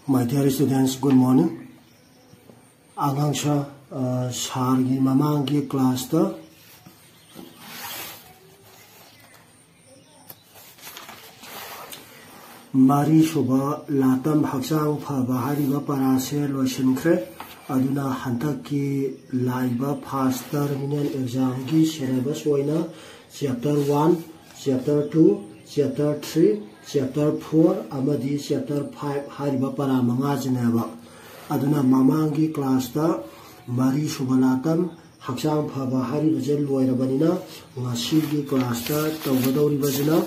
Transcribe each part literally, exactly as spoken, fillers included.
My dear students, good morning. ꯑꯉꯥꯡ ꯁꯥ-, ꯑ, ꯁꯥꯔꯒꯤ ꯃꯃꯥꯡꯒꯤ ꯀ꯭ꯂꯥꯁꯇ ꯃꯔꯤꯁꯨꯕ ꯂꯥꯇꯝ ꯍꯛꯆꯥꯡ ꯐꯕ ꯍꯥꯏꯔꯤꯕ ꯄꯔꯥꯁꯦ ꯂꯣꯏꯁꯤꯟꯈ꯭ꯔꯦ꯫ ꯑꯗꯨꯅ ꯍꯟꯗꯛꯀꯤ ꯂꯥꯛꯏꯕ first terminal examꯒꯤ syllabus ꯑꯣꯏꯅ chapter one, chapter two, chapter three, chapter four ꯑꯃꯗꯤ chapter five ꯍꯥꯏꯔꯤꯕ ꯄꯔꯥ ꯃꯉꯥꯁꯤꯅꯦꯕ꯫ ꯑꯗꯨꯅ ꯃꯃꯥꯡꯒꯤ ꯀ꯭ꯂꯥꯁꯇ ꯃꯔꯤꯁꯨꯕ ꯂꯥꯇꯝ ꯍꯛꯆꯥꯡ ꯐꯕ ꯍꯥꯏꯔꯤꯕꯁꯦ ꯂꯣꯏꯔꯕꯅꯤꯅ, ꯉꯁꯤꯒꯤ ꯀ꯭ꯂꯥꯁꯇ ꯇꯧꯒꯗꯧꯔꯤꯕꯁꯤꯅ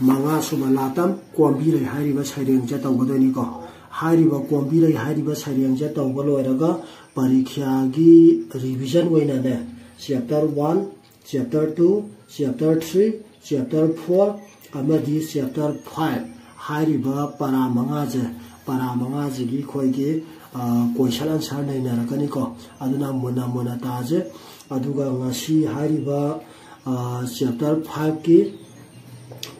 ꯃꯉꯥꯁꯨꯕ ꯂꯥꯇꯝ ꯀꯣꯝꯕꯤꯔꯩ ꯍꯥꯏꯔꯤꯕ ꯁꯩꯔꯦꯡꯁꯦ ꯇꯧꯒꯗꯣꯏꯅꯤꯀꯣ꯫ ꯍꯥꯏꯔꯤꯕ ꯀꯣꯝꯕꯤꯔꯩ ꯍꯥꯏꯔꯤꯕ ꯁꯩꯔꯦꯡꯁꯦ ꯇꯧꯕ ꯂꯣꯏꯔꯒ ꯄꯔꯤꯈ꯭ꯌꯥꯒꯤ revision ꯑꯣꯏꯅꯅꯦ, chapter one, chapter two, chapter three, chapter four ꯑꯃꯗꯤ chapter five ꯍꯥꯏꯔꯤꯕ ꯄꯔꯥ ꯃꯉꯥꯁꯦ, ꯄꯔꯥ ꯃꯉꯥꯁꯤꯒꯤ ꯑꯩꯈꯣꯏꯒꯤ, ꯑ, question answer ꯅꯩꯅꯔꯛꯀꯅꯤꯀꯣ꯫ ꯑꯗꯨꯅ ꯃꯨꯟꯅ ꯃꯨꯟꯅ ꯇꯥꯁꯦ꯫ ꯑꯗꯨꯒ ꯉꯁꯤ ꯍꯥꯏꯔꯤꯕ, ꯑ, chapter fiveꯀꯤ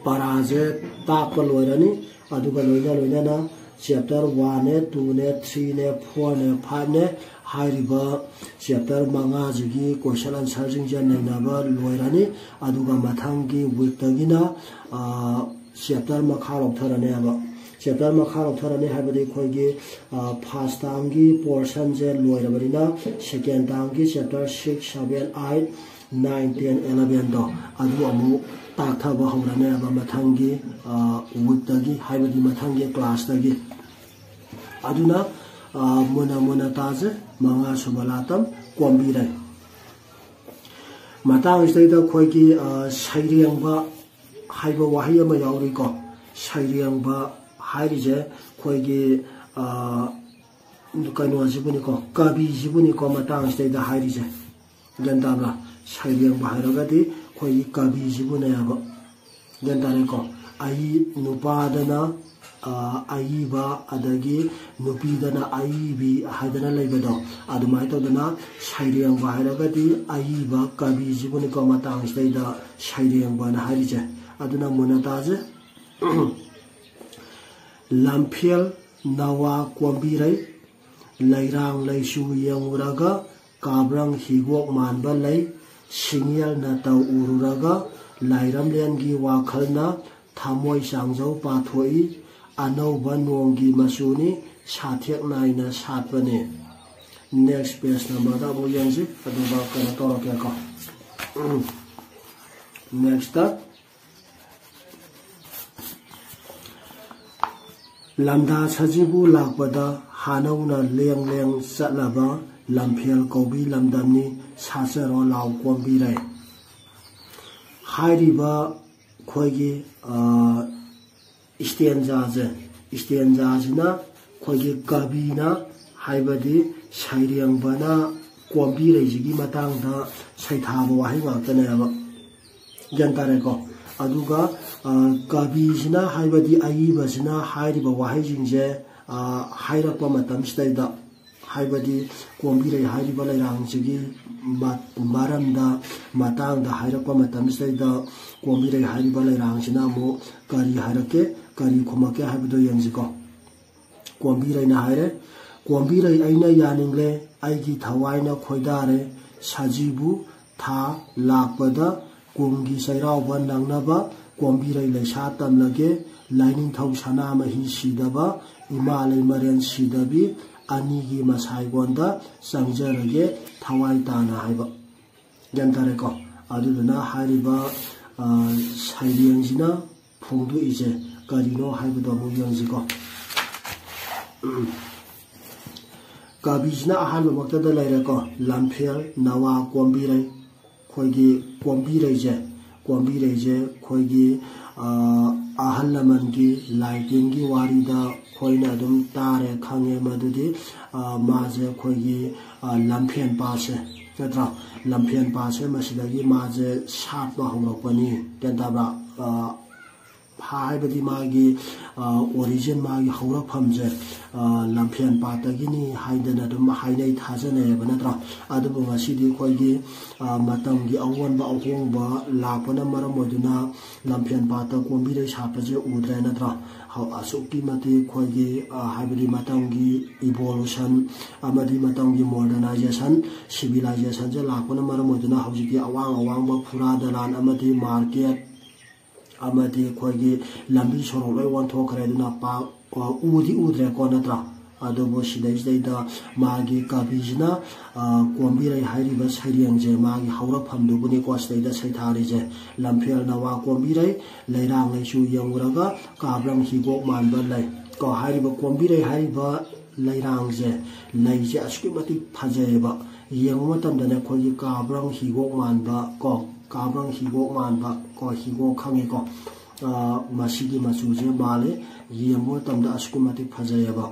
ꯄꯔꯥꯁꯦ ꯇꯥꯛꯄ ꯂꯣꯏꯔꯅꯤ꯫ ꯑꯗꯨꯒ ꯂꯣꯏꯅ ꯂꯣꯏꯅꯅ chapter oneꯅꯦ, twoꯅꯦ, threeꯅꯦ, fourꯅꯦ, fiveꯅꯦ ꯍꯥꯏꯔꯤꯕ chapter ꯃꯉꯥꯁꯤꯒꯤ question answerꯁꯤꯡꯁꯦ ꯅꯩꯅꯕ ꯂꯣꯏꯔꯅꯤ꯫ ꯑꯗꯨꯒ ꯃꯊꯪꯒꯤ weekꯇꯒꯤꯅ, ꯑ, chapter ꯃꯈꯥ ꯂꯧꯊꯔꯅꯦꯕ꯫ Chapter ꯃꯈꯥ ꯂꯧꯊꯔꯅꯤ ꯍꯥꯏꯕꯗꯤ ꯑꯩꯈꯣꯏꯒꯤ, ꯑ, first termꯒꯤ portionꯁꯦ ꯂꯣꯏꯔꯕꯅꯤꯅ second termꯒꯤ chapter six, seven, eight, nine, ten, elevenꯗꯣ ꯑꯗꯨ ꯑꯃꯨꯛ ꯇꯥꯛꯊꯕ ꯍꯧꯔꯅꯦꯕ ꯃꯊꯪꯒꯤ, ꯑ, weekꯇꯒꯤ, ꯍꯥꯏꯕꯗꯤ ꯃꯊꯪꯒꯤ classꯇꯒꯤ꯫ ꯑꯗꯨꯅ, ꯑ, ꯃꯨꯟꯅ ꯃꯨꯟꯅ ꯇꯥꯁꯦ꯫ ꯃꯉꯥꯁꯨꯕ ꯂꯥꯇꯝ ꯀꯣꯝꯕꯤꯔꯩ꯫ ꯃꯇꯥꯡꯁꯤꯗꯩꯗ ꯑꯩꯈꯣꯏꯒꯤ, ꯑ, ꯁꯩꯔꯦꯡꯕ ꯍꯥꯏꯕ ꯋꯥꯍꯩ ꯑꯃ ꯌꯥꯎꯔꯤꯀꯣ꯫ ꯁꯩꯔꯦꯡꯕ ꯍꯥꯏꯔꯤꯁꯦ ꯑꯩꯈꯣꯏꯒꯤ, ꯑ, ꯀꯩꯅꯣꯁꯤꯕꯨꯅꯤꯀꯣ, ꯀꯕꯤꯁꯤꯕꯨꯅꯤꯀꯣ ꯃꯇꯥꯡꯁꯤꯗꯩꯗ ꯍꯥꯏꯔꯤꯁꯦ꯫ ꯒ꯭ꯌꯥꯟ ꯇꯥꯕ꯭ꯔꯥ? ꯁꯩꯔꯦꯡꯕ ꯍꯥꯏꯔꯒꯗꯤ ꯑꯩꯈꯣꯏꯒꯤ ꯀꯕꯤꯁꯤꯕꯨꯅꯦꯕ꯫ ꯒ꯭ꯌꯥꯟ ꯇꯥꯔꯦꯀꯣ? ꯑꯏ-, ꯅꯨꯄꯥꯗꯅ, ꯑ, ꯑꯏꯕ, ꯑꯗꯒꯤ ꯅꯨꯄꯤꯗꯅ ꯑꯏꯕꯤ ꯍꯥꯏꯗꯅ ꯂꯩꯕꯗꯣ, ꯑꯗꯨꯃꯥꯏꯅ ꯇꯧꯗꯅ ꯁꯩꯔꯦꯡꯕ ꯍꯥꯏꯔꯒꯗꯤ ꯑꯏꯕ ꯀꯕꯤꯁꯤꯕꯨꯅꯤꯀꯣ ꯃꯇꯥꯡꯁꯤꯗꯩꯗ ꯁꯩꯔꯦꯡꯕꯅ ꯍꯥꯏꯔꯤꯁꯦ꯫ ꯑꯗꯨꯅ ꯃꯨꯟꯅ ꯇꯥꯁꯦ꯫ ꯂꯝꯐꯦꯜ ꯅꯋꯥ ꯀꯣꯝꯕꯤꯔꯩ꯫ ꯂꯩꯔꯥꯡ ꯂꯩꯁꯨ ꯌꯦꯡꯉꯨꯔꯒ ꯀꯥꯕ꯭ꯔꯪ ꯍꯤꯒꯣꯛ ꯃꯥꯟꯕ ꯂꯩ꯫ ꯁꯤꯡꯌꯦꯜ ꯅꯇꯧ ꯎꯔꯨꯔꯒ ꯂꯥꯏꯔꯝꯂꯦꯟꯒꯤ ꯋꯥꯈꯜꯅ ꯊꯃꯣꯏ ꯆꯥꯡꯖꯧ ꯄꯥꯊꯣꯛꯏ꯫ ꯑꯅꯧꯕ ꯅꯣꯡꯒꯤ ꯃꯆꯨꯅꯤ ꯁꯥꯊꯦꯛ ꯅꯥꯏꯅ ꯁꯥꯠꯄꯅꯤ꯫ Next page numberꯗ ꯑꯃꯨꯛ ꯌꯦꯡꯁꯤ, ꯑꯗꯨꯒ ꯀꯩꯅꯣ ꯇꯧꯔꯛꯀꯦꯀꯣ꯫ Nextꯇ ꯂꯝꯗꯥ ꯁꯖꯤꯕꯨ ꯂꯥꯛꯄꯗ ꯍꯥꯅꯧꯅ ꯂꯦꯡ ꯂꯦꯡ ꯆꯠꯂꯕ ꯂꯝꯐꯦꯜ ꯀꯧꯕꯤ ꯂꯝꯗꯝꯅꯤ ꯁꯥꯆꯔꯣ ꯂꯥꯎ ꯀꯣꯝꯕꯤꯔꯩ꯫ ꯍꯥꯏꯔꯤꯕ ꯑꯩꯈꯣꯏꯒꯤ ꯏꯁꯇꯦꯟꯖꯥꯁꯦ, ꯏꯁꯇꯦꯟꯖꯥꯁꯤꯅ ꯑꯩꯈꯣꯏꯒꯤ ꯀꯕꯤꯅ, ꯍꯥꯏꯕꯗꯤ ꯁꯩꯔꯦꯡꯕꯅ ꯀꯣꯝꯕꯤꯔꯩꯁꯤꯒꯤ ꯃꯇꯥꯡꯗ ꯁꯩꯊꯥꯕ ꯋꯥꯍꯩ ꯉꯥꯛꯇꯅꯦꯕ꯫ ꯒ꯭ꯌꯥꯟ ꯇꯥꯔꯦꯀꯣ? ꯑꯗꯨꯒ ꯀꯕꯤꯁꯤꯅ, ꯍꯥꯏꯕꯗꯤ ꯑꯏꯕꯁꯤꯅ ꯍꯥꯏꯔꯤꯕ ꯋꯥꯍꯩꯁꯤꯡꯁꯦ ꯍꯥꯏꯔꯛꯄ ꯃꯇꯝꯁꯤꯗꯩꯗ, ꯍꯥꯏꯕꯗꯤ ꯀꯣꯝꯕꯤꯔꯩ ꯍꯥꯏꯔꯤꯕ ꯂꯩꯔꯥꯡꯁꯤꯒꯤ ꯃꯔꯝꯗ, ꯃꯇꯥꯡꯗ ꯍꯥꯏꯔꯛꯄ ꯃꯇꯝꯁꯤꯗꯩꯗ, ꯀꯣꯝꯕꯤꯔꯩ ꯍꯥꯏꯔꯤꯕ ꯂꯩꯔꯥꯡꯁꯤꯅ ꯑꯃꯨꯛ ꯀꯔꯤ ꯍꯥꯏꯔꯛꯀꯦ, ꯀꯔꯤ ꯈꯨꯝꯃꯛꯀꯦ ꯍꯥꯏꯕꯗꯣ ꯌꯦꯡꯁꯤꯀꯣ꯫ ꯀꯣꯝꯕꯤꯔꯩꯅ ꯍꯥꯏꯔꯦ, "ꯀꯣꯝꯕꯤꯔꯩ ꯑꯩꯅ ꯌꯥꯅꯤꯡꯂꯦ, ꯑꯩꯒꯤ ꯊꯋꯥꯏꯅ ꯈꯣꯏꯗꯥꯔꯦ꯫ ꯁꯖꯤꯕꯨ ꯊꯥ ꯂꯥꯛꯄꯗ ꯀꯨꯝꯒꯤ ꯆꯩꯔꯥꯎꯕ ꯅꯪꯅꯕ ꯀꯣꯝꯕꯤꯔꯩ ꯂꯩꯁꯥ ꯇꯝꯂꯒꯦ꯫ ꯂꯥꯏꯅꯤꯡꯊꯧ ꯁꯅꯥꯃꯍꯤ ꯁꯤꯗꯕ, ꯏꯃꯥ ꯂꯩꯃꯔꯦꯟ ꯁꯤꯗꯕꯤ ꯑꯅꯤꯒꯤ ꯃꯁꯥꯏꯒꯣꯟꯗ ꯆꯪꯖꯔꯒꯦ ꯊꯋꯥꯏ ꯇꯥꯅ" ꯍꯥꯏꯕ꯫ ꯒ꯭ꯌꯥꯟ ꯇꯥꯔꯦꯀꯣ? ꯑꯗꯨꯗꯨꯅ ꯍꯥꯏꯔꯤꯕ ꯁꯩꯔꯦꯡꯁꯤꯅ ꯐꯣꯡꯗꯣꯛꯏꯁꯦ ꯀꯔꯤꯅꯣ ꯍꯥꯏꯕꯗꯣ ꯑꯃꯨꯛ ꯌꯦꯡꯁꯤꯀꯣ꯫ ꯀꯕꯤꯁꯤꯅ ꯑꯍꯥꯟꯕꯃꯛꯇꯗ ꯂꯩꯔꯦꯀꯣ, ꯂꯝꯐꯦꯜ ꯅꯋꯥ ꯀꯣꯝꯕꯤꯔꯩ꯫ ꯑꯩꯈꯣꯏꯒꯤ ꯀꯣꯝꯕꯤꯔꯩꯁꯦ, ꯀꯣꯝꯕꯤꯔꯩꯁꯦ ꯑꯩꯈꯣꯏꯒꯤ ꯑꯍꯜ ꯂꯃꯟꯒꯤ ꯂꯥꯏꯇꯤꯟꯒꯤ ꯋꯥꯔꯤꯗ ꯑꯩꯈꯣꯏꯅ ꯑꯗꯨꯝ ꯇꯥꯔꯦ, ꯈꯪꯉꯦ꯫ ꯃꯗꯨꯗꯤ ꯃꯥꯁꯦ ꯑꯩꯈꯣꯏꯒꯤ ꯂꯝꯐꯦꯟ ꯄꯥꯠꯁꯦ, ꯅꯠꯇ꯭ꯔꯥ? ꯂꯝꯐꯦꯟ ꯄꯥꯠꯁꯦ ꯃꯁꯤꯗꯒꯤ ꯃꯥꯁꯦ ꯁꯥꯠꯄ ꯍꯧꯔꯛꯄꯅꯤ꯫ ꯒ꯭ꯌꯥꯟ ꯇꯥꯕ꯭ꯔꯥ? ꯍꯥꯏꯕꯗꯤ ꯃꯥꯒꯤ ꯑꯣꯔꯤꯖꯤꯟ, ꯃꯥꯒꯤ ꯍꯧꯔꯛꯐꯝꯁꯦ ꯂꯝꯐꯦꯜ ꯄꯥꯠꯇꯒꯤꯅꯤ ꯍꯥꯏꯗꯅ ꯑꯗꯨꯝ ꯍꯥꯏꯅꯩ, ꯊꯥꯖꯅꯩꯌꯦꯕ, ꯅꯠꯇ꯭ꯔꯥ? ꯑꯗꯨꯕꯨ ꯉꯁꯤꯗꯤ ꯑꯩꯈꯣꯏꯒꯤ ꯃꯇꯝꯒꯤ ꯑꯑꯣꯟꯕ ꯑꯍꯣꯡꯕ ꯂꯥꯛꯄꯅ ꯃꯔꯝ ꯑꯣꯏꯗꯨꯅ ꯂꯝꯐꯦꯜ ꯄꯥꯠꯇ ꯀꯣꯝꯕꯤꯔꯩ ꯁꯥꯠꯄꯁꯦ ꯎꯗ꯭ꯔꯦ, ꯅꯠꯇ꯭ꯔꯥ? ꯑꯁꯨꯛꯀꯤ ꯃꯇꯤꯛ ꯑꯩꯈꯣꯏꯒꯤ ꯍꯥꯏꯕꯗꯤ ꯃꯇꯝꯒꯤ ꯏꯚꯣꯂꯨꯁꯟ ꯑꯃꯗꯤ ꯃꯇꯝꯒꯤ ꯃꯣꯗꯔꯅꯥꯏꯖꯦꯁꯟ, ꯁꯤꯚꯤꯂꯥꯏꯖꯦꯁꯟꯁꯦ ꯂꯥꯛꯄꯅ ꯃꯔꯝ ꯑꯣꯏꯗꯨꯅ ꯍꯧꯖꯤꯛꯇꯤ ꯑꯋꯥꯡ ꯑꯋꯥꯡꯕ ꯐꯨꯔꯥ ꯗꯂꯥꯟ ꯑꯃꯗꯤ ꯃꯥꯔꯀꯦꯠ ꯑꯃꯗꯤ ꯑꯩꯈꯣꯏꯒꯤ ꯂꯝꯕꯤ ꯁꯣꯔꯣꯛ ꯂꯣꯏ ꯑꯣꯟꯊꯣꯛꯈ꯭ꯔꯦ꯫ ꯑꯗꯨꯅ ꯄꯥꯛ ꯎꯗꯤ ꯎꯗ꯭ꯔꯦꯀꯣ, ꯅꯠꯇ꯭ꯔꯥ? ꯑꯗꯨꯕꯨ ꯁꯤꯗꯩꯁꯤꯗꯩꯗ ꯃꯥꯒꯤ ꯀꯕꯤꯁꯤꯅ ꯀꯣꯝꯕꯤꯔꯩ ꯍꯥꯏꯔꯤꯕ ꯁꯩꯔꯦꯡꯁꯦ ꯃꯥꯒꯤ ꯍꯧꯔꯛꯐꯝꯗꯨꯕꯨꯅꯤꯀꯣ ꯁꯤꯗꯩꯗ ꯁꯩꯊꯥꯔꯤꯁꯦ꯫ ꯂꯝꯐꯦꯜ ꯅꯋꯥ ꯀꯣꯝꯕꯤꯔꯩ, ꯂꯩꯔꯥꯡ ꯂꯩꯆꯨ ꯌꯦꯡꯂꯨꯔꯒ ꯀꯥꯕ꯭ꯔꯪ ꯍꯤꯒꯣꯛ ꯃꯥꯟꯕ ꯂꯩ꯫ ꯀꯣ, ꯍꯥꯏꯔꯤꯕ ꯀꯣꯝꯕꯤꯔꯩ ꯍꯥꯏꯔꯤꯕ ꯂꯩꯔꯥꯡꯁꯦ, ꯂꯩꯁꯦ ꯑꯁꯨꯛꯀꯤ ꯃꯇꯤꯛ ꯐꯖꯩꯌꯦꯕ꯫ ꯌꯦꯡꯕ ꯃꯇꯝꯗꯅꯦ ꯑꯩꯈꯣꯏꯒꯤ ꯀꯥꯕ꯭ꯔꯪ ꯍꯤꯒꯣꯛ ꯃꯥꯟꯕ ꯀꯣ, ꯀꯥꯕ꯭ꯔꯪ ꯍꯤꯒꯣꯛ ꯃꯥꯟꯕ ꯀꯣ, ꯍꯤꯒꯣꯛ ꯈꯪꯉꯤꯀꯣ꯫ ꯃꯁꯤꯒꯤ ꯃꯆꯨꯁꯦ ꯃꯥꯜꯂꯤ꯫ ꯌꯦꯡꯕ ꯃꯇꯝꯗ ꯑꯁꯨꯛꯀꯤ ꯃꯇꯤꯛ ꯐꯖꯩꯌꯦꯕ꯫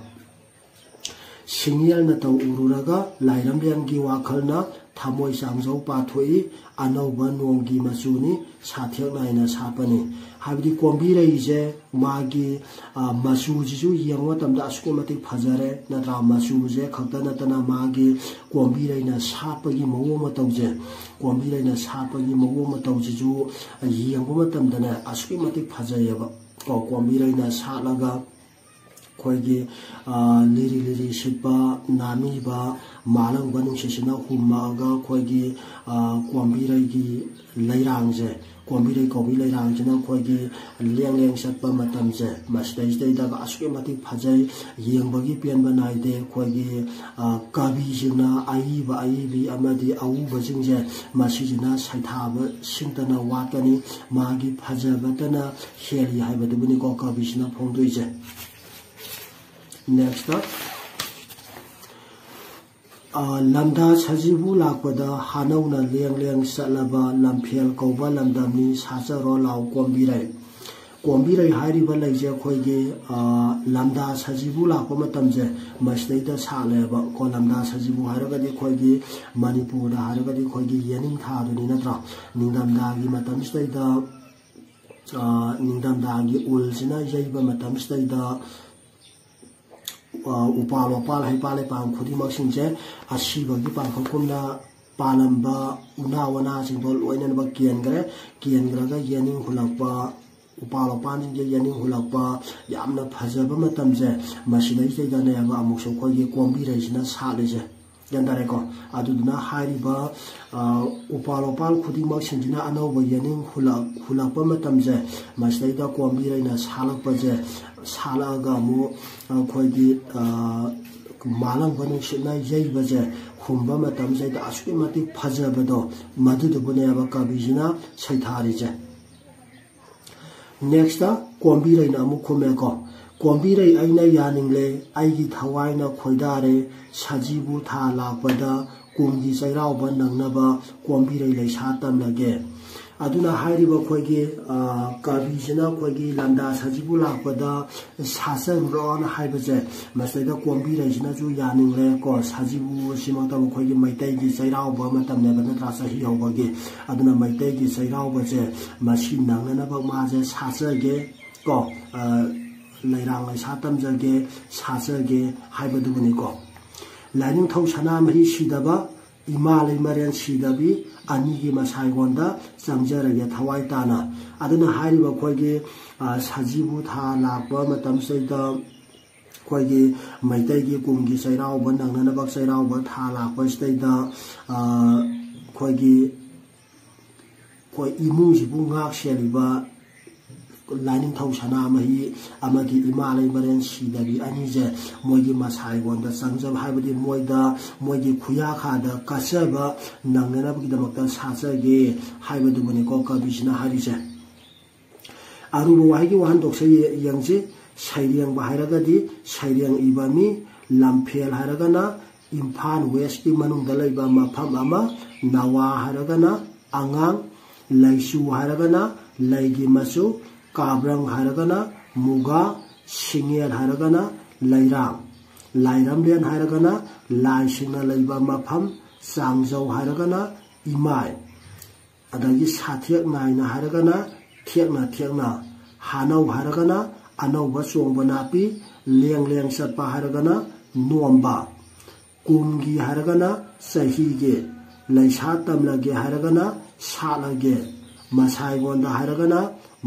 ꯁꯤꯡꯌꯦꯜꯅ ꯇꯧ ꯎꯔꯨꯔꯒ ꯂꯥꯏꯔꯝꯂꯦꯟꯒꯤ ꯋꯥꯈꯜꯅ ꯊꯃꯣꯏ ꯆꯥꯡꯖꯧ ꯄꯥꯊꯣꯛꯏ꯫ ꯑꯅꯧꯕ ꯅꯣꯡꯒꯤ ꯃꯆꯨꯅꯤ, ꯁꯥꯊꯦꯛ ꯅꯥꯏꯅ ꯁꯥꯠꯄꯅꯤ꯫ ꯍꯥꯏꯕꯗꯤ ꯀꯣꯝꯕꯤꯔꯩꯁꯦ ꯃꯥꯒꯤ ꯃꯆꯨꯁꯤꯁꯨ ꯌꯦꯡꯕ ꯃꯇꯝꯗ ꯑꯁꯨꯛꯀꯤ ꯃꯇꯤꯛ ꯐꯖꯔꯦ, ꯅꯠꯇ꯭ꯔꯥ? ꯃꯆꯨꯁꯦ ꯈꯛꯇ ꯅꯠꯇꯅ ꯃꯥꯒꯤ ꯀꯣꯝꯕꯤꯔꯩꯅ ꯁꯥꯠꯄꯒꯤ ꯃꯑꯣꯡ ꯃꯇꯧꯁꯦ, ꯀꯣꯝꯕꯤꯔꯩꯅ ꯁꯥꯠꯄꯒꯤ ꯃꯑꯣꯡ ꯃꯇꯧꯁꯤꯁꯨ ꯌꯦꯡꯕ ꯃꯇꯝꯗꯅꯦ ꯑꯁꯨꯛꯀꯤ ꯃꯇꯤꯛ ꯐꯖꯩꯌꯦꯕ꯫ ꯀꯣ, ꯀꯣꯝꯕꯤꯔꯩꯅ ꯁꯥꯠꯂꯒ ꯑꯩꯈꯣꯏꯒꯤ ꯂꯤꯔꯤ ꯂꯤꯔꯤ ꯁꯤꯠꯄ ꯅꯥꯃꯤꯕ ꯃꯥꯂꯪꯕ ꯅꯨꯡꯁꯤꯠꯁꯤꯅ ꯍꯨꯝꯃꯛꯑꯒ ꯑꯩꯈꯣꯏꯒꯤ ꯀꯣꯝꯕꯤꯔꯩꯒꯤ ꯂꯩꯔꯥꯡꯁꯦ, ꯀꯣꯝꯕꯤꯔꯩ ꯀꯧꯕꯤ ꯂꯩꯔꯥꯡꯁꯤꯅ ꯑꯩꯈꯣꯏꯒꯤ ꯂꯦꯡ ꯂꯦꯡ ꯆꯠꯄ ꯃꯇꯝꯁꯦ, ꯃꯁꯤꯗꯩꯁꯤꯗꯩꯗꯒ ꯑꯁꯨꯛꯀꯤ ꯃꯇꯤꯛ ꯐꯖꯩ, ꯌꯦꯡꯕꯒꯤ ꯄꯦꯟꯕ ꯅꯥꯏꯗꯦ꯫ ꯑꯩꯈꯣꯏꯒꯤ ꯀꯕꯤꯁꯤꯡꯅ ꯑꯏꯕ ꯑꯏꯕꯤ ꯑꯃꯗꯤ ꯑꯎꯕꯁꯤꯡꯁꯦ ꯃꯁꯤꯁꯤꯅ ꯁꯩꯊꯥꯕ ꯁꯤꯡꯇꯅ ꯋꯥꯠꯀꯅꯤ꯫ ꯃꯥꯒꯤ ꯐꯖꯕꯇꯅ ꯍꯦꯜꯂꯤ ꯍꯥꯏꯕꯗꯨꯕꯨꯅꯤꯀꯣ ꯀꯕꯤꯁꯤꯅ ꯐꯣꯡꯗꯣꯛꯏꯁꯦ꯫ Next, ꯂꯝꯗꯥ ꯁꯖꯤꯕꯨ ꯂꯥꯛꯄꯗ ꯍꯥꯅꯧꯅ ꯂꯦꯡ ꯂꯦꯡ ꯆꯠꯂꯕ ꯂꯝꯐꯦꯜ ꯀꯧꯕ ꯂꯝꯗꯝꯅꯤ, ꯁꯥꯠꯆꯔꯣ ꯂꯥꯎ ꯀꯣꯝꯕꯤꯔꯩ꯫ ꯀꯣꯝꯕꯤꯔꯩ ꯍꯥꯏꯔꯤꯕ ꯂꯩꯁꯦ ꯑꯩꯈꯣꯏꯒꯤ ꯂꯝꯗꯥ ꯁꯖꯤꯕꯨ ꯂꯥꯛꯄ ꯃꯇꯝꯁꯦ ꯃꯁꯤꯗꯩꯗ ꯁꯥꯠꯂꯦꯕ꯫ ꯀꯣ, ꯂꯝꯗꯥ ꯁꯖꯤꯕꯨ ꯍꯥꯏꯔꯒꯗꯤ ꯑꯩꯈꯣꯏꯒꯤ ꯃꯅꯤꯄꯨꯔꯗ ꯍꯥꯏꯔꯒꯗꯤ ꯑꯩꯈꯣꯏꯒꯤ ꯌꯦꯅꯤꯡꯊꯥꯗꯨꯅꯤ, ꯅꯠꯇ꯭ꯔꯥ? ꯅꯤꯡꯊꯝꯊꯥꯒꯤ ꯃꯇꯝꯁꯤꯗꯩꯗ ꯅꯤꯡꯊꯝꯊꯥꯒꯤ ꯎꯜꯁꯤꯅ ꯌꯩꯕ ꯃꯇꯝꯁꯤꯗꯩꯗ ꯎꯄꯥꯜ ꯋꯥꯄꯥꯜ ꯍꯩꯄꯥꯜ ꯂꯩꯄꯥꯜ ꯈꯨꯗꯤꯡꯃꯛꯁꯤꯡꯁꯦ ꯑꯁꯤꯕꯒꯤ ꯄꯥꯡꯈꯛꯀꯨꯝꯅ ꯄꯥꯜꯂꯝꯕ ꯎꯅꯥ ꯋꯥꯅꯥꯁꯤꯡꯗꯣ ꯂꯣꯏꯅꯃꯛ ꯀꯦꯟꯈ꯭ꯔꯦ꯫ ꯀꯦꯟꯈ꯭ꯔꯒ ꯌꯦꯅꯤꯡ ꯍꯨꯜꯂꯛꯄ, ꯎꯄꯥꯜ ꯋꯥꯄꯥꯜꯁꯤꯡꯁꯦ ꯌꯦꯅꯤꯡ ꯍꯨꯜꯂꯛꯄ, ꯌꯥꯝꯅ ꯐꯖꯕ ꯃꯇꯝꯁꯦ ꯃꯁꯤꯗꯩꯁꯤꯗꯩꯗꯅꯦꯕ ꯑꯃꯨꯛꯁꯨ ꯑꯩꯈꯣꯏꯒꯤ ꯀꯣꯝꯕꯤꯔꯩꯁꯤꯅ ꯁꯥꯠꯂꯤꯁꯦ꯫ ꯒ꯭ꯌꯥꯟ ꯇꯥꯔꯦꯀꯣ? ꯑꯗꯨꯗꯨꯅ ꯍꯥꯏꯔꯤꯕ ꯎꯄꯥꯜ ꯋꯥꯄꯥꯜ ꯈꯨꯗꯤꯡꯃꯛꯁꯤꯡꯁꯤꯅ ꯑꯅꯧꯕ ꯌꯦꯅꯤꯡ ꯍꯨꯜꯂꯛꯄ ꯃꯇꯝꯁꯦ ꯃꯁꯤꯗꯩꯗ ꯀꯣꯝꯕꯤꯔꯩꯅ ꯁꯥꯠꯂꯛꯄꯁꯦ, ꯁꯥꯠꯂꯛꯑꯒ ꯑꯃꯨꯛ ꯑꯩꯈꯣꯏꯒꯤ ꯃꯥꯂꯪꯕ ꯅꯨꯡꯁꯤꯠꯅ ꯌꯩꯕꯁꯦ ꯍꯨꯝꯕ ꯃꯇꯝꯁꯤꯗ ꯑꯁꯨꯛꯀꯤ ꯃꯇꯤꯛ ꯐꯖꯕꯗꯣ, ꯃꯗꯨꯗꯨꯕꯨꯅꯦꯕ ꯀꯕꯤꯁꯤꯅ ꯁꯩꯊꯥꯔꯤꯁꯦ꯫ ꯅꯦꯛꯁꯇ ꯀꯣꯝꯕꯤꯔꯩꯅ ꯑꯃꯨꯛ ꯈꯨꯝꯃꯦꯀꯣ꯫ "ꯀꯣꯝꯕꯤꯔꯩ ꯑꯩꯅ ꯌꯥꯅꯤꯡꯂꯦ, ꯑꯩꯒꯤ ꯊꯋꯥꯏꯅ ꯈꯣꯏꯗꯥꯔꯦ, ꯁꯖꯤꯕꯨ ꯊꯥ ꯂꯥꯛꯄꯗ ꯀꯨꯝꯒꯤ ꯆꯩꯔꯥꯎꯕ ꯅꯪꯅꯕ ꯀꯣꯝꯕꯤꯔꯩ ꯂꯩꯁꯥ ꯇꯝꯂꯒꯦ"꯫ ꯑꯗꯨꯅ ꯍꯥꯏꯔꯤꯕ ꯑꯩꯈꯣꯏꯒꯤ ꯀꯕꯤꯁꯤꯅ ꯑꯩꯈꯣꯏꯒꯤ ꯂꯝꯗꯥ ꯁꯖꯤꯕꯨ ꯂꯥꯛꯄꯗ ꯁꯥꯆꯔꯨꯔꯣꯅ ꯍꯥꯏꯕꯁꯦ ꯃꯁꯤꯗꯩꯗ ꯀꯣꯝꯕꯤꯔꯩꯁꯤꯅꯁꯨ ꯌꯥꯅꯤꯡꯂꯦ ꯀꯣ꯫ ꯁꯖꯤꯕꯨ ꯑꯁꯤꯃꯛꯇꯕꯨ ꯑꯩꯈꯣꯏꯒꯤ ꯃꯩꯇꯩꯒꯤ ꯆꯩꯔꯥꯎꯕ ꯃꯇꯝꯅꯦꯕ ꯅꯠꯇ꯭ꯔꯥ, ꯆꯍꯤ ꯍꯧꯕꯒꯤ꯫ ꯑꯗꯨꯅ ꯃꯩꯇꯩꯒꯤ ꯆꯩꯔꯥꯎꯕꯁꯦ ꯃꯁꯤ ꯅꯪꯅꯅꯕ ꯃꯥꯁꯦ ꯁꯥꯆꯒꯦ ꯀꯣ, ꯂꯩꯔꯥꯡ ꯂꯩꯁꯥ ꯇꯝꯖꯒꯦ, ꯁꯥꯆꯒꯦ ꯍꯥꯏꯕꯗꯨꯕꯨꯅꯤꯀꯣ꯫ "ꯂꯥꯏꯅꯤꯡꯊꯧ ꯁꯅꯥꯃꯍꯤ ꯁꯤꯗꯕ, ꯏꯃꯥ ꯂꯩꯃꯔꯦꯟ ꯁꯤꯗꯕꯤ ꯑꯅꯤꯒꯤ ꯃꯁꯥꯏꯒꯣꯟꯗ ꯆꯪꯖꯔꯒꯦ ꯊꯋꯥꯏ ꯇꯥꯅ"꯫ ꯑꯗꯨꯅ ꯍꯥꯏꯔꯤꯕ ꯑꯩꯈꯣꯏꯒꯤ ꯁꯖꯤꯕꯨ ꯊꯥ ꯂꯥꯛꯄ ꯃꯇꯝꯁꯤꯗꯩꯗ ꯑꯩꯈꯣꯏꯒꯤ ꯃꯩꯇꯩꯒꯤ ꯀꯨꯝꯒꯤ ꯆꯩꯔꯥꯎꯕ ꯅꯪꯅꯅꯕ ꯆꯩꯔꯥꯎꯕ ꯊꯥ ꯂꯥꯛꯄꯁꯤꯗꯩꯗ ꯑꯩꯈꯣꯏꯒꯤ ꯑꯩꯈꯣꯏ ꯏꯃꯨꯡꯁꯤꯕꯨ ꯉꯥꯛ ꯁꯦꯜꯂꯤꯕ ꯂꯥꯏꯅꯤꯡꯊꯧ ꯁꯅꯥꯃꯍꯤ ꯑꯃꯗꯤ ꯏꯃꯥ ꯂꯩꯃꯔꯦꯟ ꯁꯤꯗꯕꯤ ꯑꯅꯤꯁꯦ ꯃꯣꯏꯒꯤ ꯃꯁꯥꯏꯒꯣꯟꯗ ꯆꯪꯖꯕ, ꯍꯥꯏꯕꯗꯤ ꯃꯣꯏꯗ, ꯃꯣꯏꯒꯤ ꯈꯨꯌꯥꯈꯥꯗ ꯀꯠꯆꯕ ꯅꯪꯅꯅꯕꯒꯤꯗꯃꯛꯇ ꯁꯥꯆꯒꯦ ꯍꯥꯏꯕꯗꯨꯕꯨꯅꯤꯀꯣ ꯀꯕꯤꯁꯤꯅ ꯍꯥꯏꯔꯤꯁꯦ꯫ ꯑꯔꯨꯕ ꯋꯥꯍꯩꯒꯤ ꯋꯥꯍꯟꯊꯣꯛꯁꯦ ꯌꯦꯡꯁꯤ꯫ ꯁꯩꯔꯦꯡꯕ ꯍꯥꯏꯔꯒꯗꯤ ꯁꯩꯔꯦꯡ ꯏꯕ ꯃꯤ, ꯂꯝꯐꯦꯜ ꯍꯥꯏꯔꯒꯅ ꯏꯝꯐꯥꯜ ꯋꯦꯁꯀꯤ ꯃꯅꯨꯡꯗ ꯂꯩꯕ ꯃꯐꯝ ꯑꯃ, ꯅꯋꯥ ꯍꯥꯏꯔꯒꯅ ꯑꯉꯥꯡ, ꯂꯩꯆꯨ ꯍꯥꯏꯔꯒꯅ ꯂꯩꯒꯤ ꯃꯆꯨ, ꯀꯥꯕ꯭ꯔꯪ ꯍꯥꯏꯔꯒꯅ ꯃꯨꯒꯥ, ꯁꯤꯡꯉꯦꯜ ꯍꯥꯏꯔꯒꯅ ꯂꯩꯔꯥꯡ, ꯂꯥꯏꯔꯝꯂꯦꯟ ꯍꯥꯏꯔꯒꯅ ꯂꯥꯏꯁꯤꯡꯅ ꯂꯩꯕ ꯃꯐꯝ, ꯆꯥꯡꯖꯧ ꯍꯥꯏꯔꯒꯅ ꯏꯃꯥꯏ, ꯑꯗꯒꯤ ꯁꯥꯊꯦꯛ ꯅꯥꯏꯅ ꯍꯥꯏꯔꯒꯅ ꯊꯦꯛꯅ ꯊꯦꯛꯅ, ꯍꯥꯅꯧ ꯍꯥꯏꯔꯒꯅ ꯑꯅꯧꯕ ꯆꯣꯡꯕ ꯅꯥꯄꯤ, ꯂꯦꯡ ꯂꯦꯡ ꯆꯠꯄ ꯍꯥꯏꯔꯒꯅ ꯅꯣꯝꯕ, ꯀꯨꯝꯒꯤ ꯍꯥꯏꯔꯒꯅ ꯆꯍꯤꯒꯤ, ꯂꯩꯁꯥ ꯇꯝꯂꯒꯦ ꯍꯥꯏꯔꯒꯅ ꯁꯥꯠꯂꯒꯦ, ꯃꯁꯥꯏꯒꯣꯟꯗ ꯍꯥꯏꯔꯒꯅ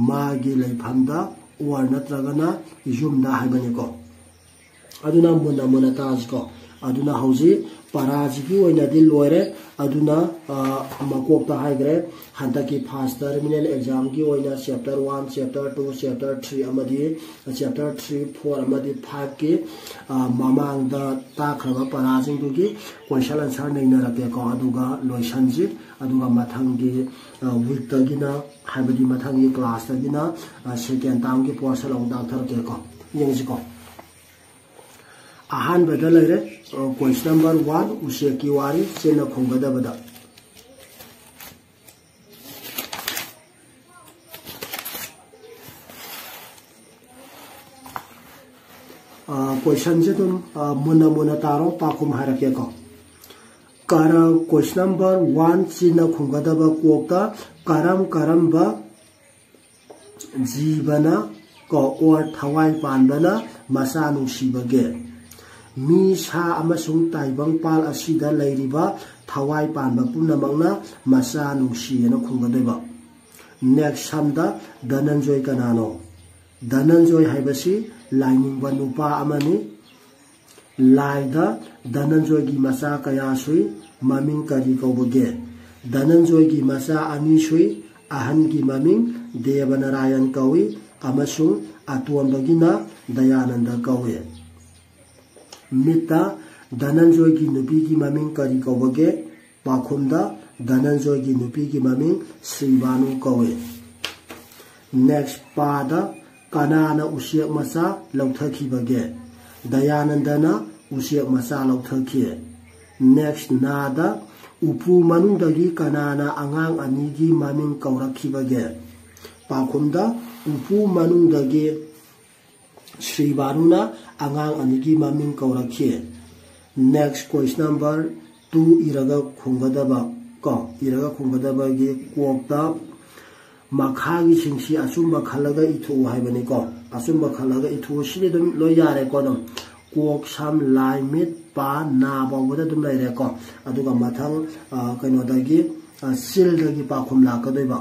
ꯃꯥꯒꯤ ꯂꯩꯐꯝꯗ ꯑꯣꯔ ꯅꯠꯇ꯭ꯔꯒꯅ ꯌꯨꯝꯗ ꯍꯥꯏꯕꯅꯤꯀꯣ꯫ ꯑꯗꯨꯅ ꯃꯨꯟꯅ ꯃꯨꯟꯅ ꯇꯥꯁꯤꯀꯣ꯫ ꯑꯗꯨꯅ ꯍꯧꯖꯤꯛ ꯄꯔꯥꯁꯤꯒꯤ ꯑꯣꯏꯅꯗꯤ ꯂꯣꯏꯔꯦ꯫ ꯑꯗꯨꯅ, ꯑ, ꯃꯀꯣꯛꯇ ꯍꯥꯏꯈ꯭ꯔꯦ, ꯍꯟꯗꯛꯀꯤ ꯐꯥꯔꯁ ꯇꯔꯃꯤꯅꯦꯜ ꯑꯦꯛꯖꯥꯝꯒꯤ ꯑꯣꯏꯅ chapter one, chapter two, chapter three ꯑꯃꯗꯤ ꯆꯦꯞꯇꯔ ꯊ꯭ꯔꯤ, ꯐꯣꯔ ꯑꯃꯗꯤ ꯐꯥꯏꯚꯀꯤ, ꯑ, ꯃꯃꯥꯡꯗ ꯇꯥꯛꯈ꯭ꯔꯕ ꯄꯔꯥꯁꯤꯡꯗꯨꯒꯤ ꯀꯣꯏꯁꯟ ꯑꯟꯁꯔ ꯅꯩꯅꯔꯛꯀꯦꯀꯣ꯫ ꯑꯗꯨꯒ ꯂꯣꯏꯁꯟꯁꯤ꯫ ꯑꯗꯨꯒ ꯃꯊꯪꯒꯤ, ꯑ, ꯋꯤꯛꯇꯒꯤꯅ, ꯍꯥꯏꯕꯗꯤ ꯃꯊꯪꯒꯤ ꯀ꯭ꯂꯥꯁꯇꯒꯤꯅ, ꯑ, ꯁꯦꯀꯦꯟ ꯇꯥꯔꯝꯒꯤ ꯄꯣꯔꯁꯟ ꯑꯃꯨꯛ ꯇꯥꯛꯊꯔꯛꯀꯦꯀꯣ꯫ ꯌꯦꯡꯁꯤꯀꯣ꯫ ꯑꯍꯥꯟꯕꯗ ꯂꯩꯔꯦ, ꯑ, ꯀꯣꯏꯁꯟ ꯅꯝꯕꯔ ꯋꯥꯟ, ꯎꯆꯦꯛꯀꯤ ꯋꯥꯔꯤ, ꯆꯤꯟꯅ ꯈꯨꯝꯒꯗꯕꯗ꯫ ꯑ, ꯀꯣꯏꯁꯟꯁꯦ ꯑꯗꯨꯝ, ꯑ, ꯃꯨꯟꯅ ꯃꯨꯟꯅ ꯇꯥꯔꯣ, ꯄꯥꯎꯈꯨꯝ ꯍꯥꯏꯔꯛꯀꯦꯀꯣ꯫ ꯀꯔ-, ꯀꯣꯏꯁꯟ ꯅꯝꯕꯔ ꯋꯥꯟ, ꯆꯤꯟꯅ ꯈꯨꯝꯒꯗꯕ ꯀꯣꯛꯇ ꯀꯔꯝ ꯀꯔꯝꯕ ꯖꯤꯕꯅ ꯀꯣ ꯑꯣꯔ ꯊꯋꯥꯏ ꯄꯥꯟꯕꯅ ꯃꯆꯥ ꯅꯨꯡꯁꯤꯕꯒꯦ? ꯃꯤ, ꯁꯥ ꯑꯃꯁꯨꯡ ꯇꯥꯏꯕꯪꯄꯥꯜ ꯑꯁꯤꯗ ꯂꯩꯔꯤꯕ ꯊꯋꯥꯏ ꯄꯥꯟꯕ ꯄꯨꯝꯅꯃꯛꯅ ꯃꯆꯥ ꯅꯨꯡꯁꯤꯌꯦꯅ ꯈꯨꯝꯒꯗꯣꯏꯕ꯫ ꯅꯦꯛꯁ ꯁꯝꯗ ꯙꯅꯟꯖꯣꯏ ꯀꯅꯥꯅꯣ? ꯙꯅꯟꯖꯣꯏ ꯍꯥꯏꯕꯁꯤ ꯂꯥꯏꯅꯤꯡꯕ ꯅꯨꯄꯥ ꯑꯃꯅꯤ꯫ ꯂꯥꯏꯗ ꯙꯅꯟꯖꯣꯏꯒꯤ ꯃꯆꯥ ꯀꯌꯥ ꯁꯨꯏ, ꯃꯃꯤꯡ ꯀꯔꯤ ꯀꯧꯕꯒꯦ? ꯙꯅꯟꯖꯣꯏꯒꯤ ꯃꯆꯥ ꯑꯅꯤ ꯁꯨꯏ, ꯑꯍꯟꯒꯤ ꯃꯃꯤꯡ ꯗꯦꯕꯅꯥꯔꯥꯌꯟ ꯀꯧꯏ ꯑꯃꯁꯨꯡ ꯑꯇꯣꯟꯕꯒꯤꯅ ꯗꯌꯥꯅꯟꯗ ꯀꯧꯏ꯫ ꯃꯤꯠꯇ ꯙꯅꯟꯖꯣꯏꯒꯤ ꯅꯨꯄꯤꯒꯤ ꯃꯃꯤꯡ ꯀꯔꯤ ꯀꯧꯕꯒꯦ? ꯄꯥꯎꯈꯨꯝꯗ ꯙꯅꯟꯖꯣꯏꯒꯤ ꯅꯨꯄꯤꯒꯤ ꯃꯃꯤꯡ ꯁ꯭ꯔꯤꯚꯥꯅꯨ ꯀꯧꯏ꯫ ꯅꯦꯛꯁ ꯄꯥꯗ ꯀꯅꯥꯅ ꯎꯆꯦꯛ ꯃꯆꯥ ꯂꯧꯊꯈꯤꯕꯒꯦ? ꯗꯌꯥꯅꯟꯗꯅ ꯎꯆꯦꯛ ꯃꯆꯥ ꯂꯧꯊꯈꯤ꯫ ꯅꯦꯛꯁ ꯅꯥꯗ ꯎꯄꯨ ꯃꯅꯨꯡꯗꯒꯤ ꯀꯅꯥꯅ ꯑꯉꯥꯡ ꯑꯅꯤꯒꯤ ꯃꯃꯤꯡ ꯀꯧꯔꯛꯈꯤꯕꯒꯦ? ꯄꯥꯎꯈꯨꯝꯗ ꯎꯄꯨ ꯃꯅꯨꯡꯗꯒꯤ ꯁ꯭ꯔꯤꯚꯥꯅꯨꯅ ꯑꯉꯥꯡ ꯑꯅꯤꯒꯤ ꯃꯃꯤꯡ ꯀꯧꯔꯛꯈꯤ꯫ ꯅꯦꯛꯁ ꯀꯣꯏꯁꯟ ꯅꯝꯕꯔ ꯇꯨ ꯏꯔꯒ ꯈꯨꯝꯒꯗꯕ ꯀꯣ, ꯏꯔꯒ ꯈꯨꯝꯒꯗꯕꯒꯤ ꯀꯣꯛꯇ ꯃꯈꯥꯒꯤꯁꯤꯡꯁꯤ ꯑꯆꯨꯝꯕ ꯈꯜꯂꯒ ꯏꯊꯣꯛꯎ ꯍꯥꯏꯕꯅꯤꯀꯣ꯫ ꯑꯆꯨꯝꯕ ꯈꯜꯂꯒ ꯏꯊꯣꯛꯎ, ꯁꯤꯗꯤ ꯑꯗꯨꯝ ꯂꯣꯏ ꯌꯥꯔꯦꯀꯣ꯫ ꯑꯗꯨꯝ ꯀꯣꯛ, ꯁꯝ, ꯂꯥꯏ, ꯃꯤꯠ, ꯄꯥ, ꯅꯥ ꯐꯥꯎꯕꯗ ꯑꯗꯨꯝ ꯂꯩꯔꯦꯀꯣ꯫ ꯑꯗꯨꯒ ꯃꯊꯪ, ꯑ, ꯀꯩꯅꯣꯗꯒꯤ, ꯑ, ꯆꯤꯜꯗꯒꯤ ꯄꯥꯎꯈꯨꯝ ꯂꯥꯛꯀꯗꯣꯏꯕ꯫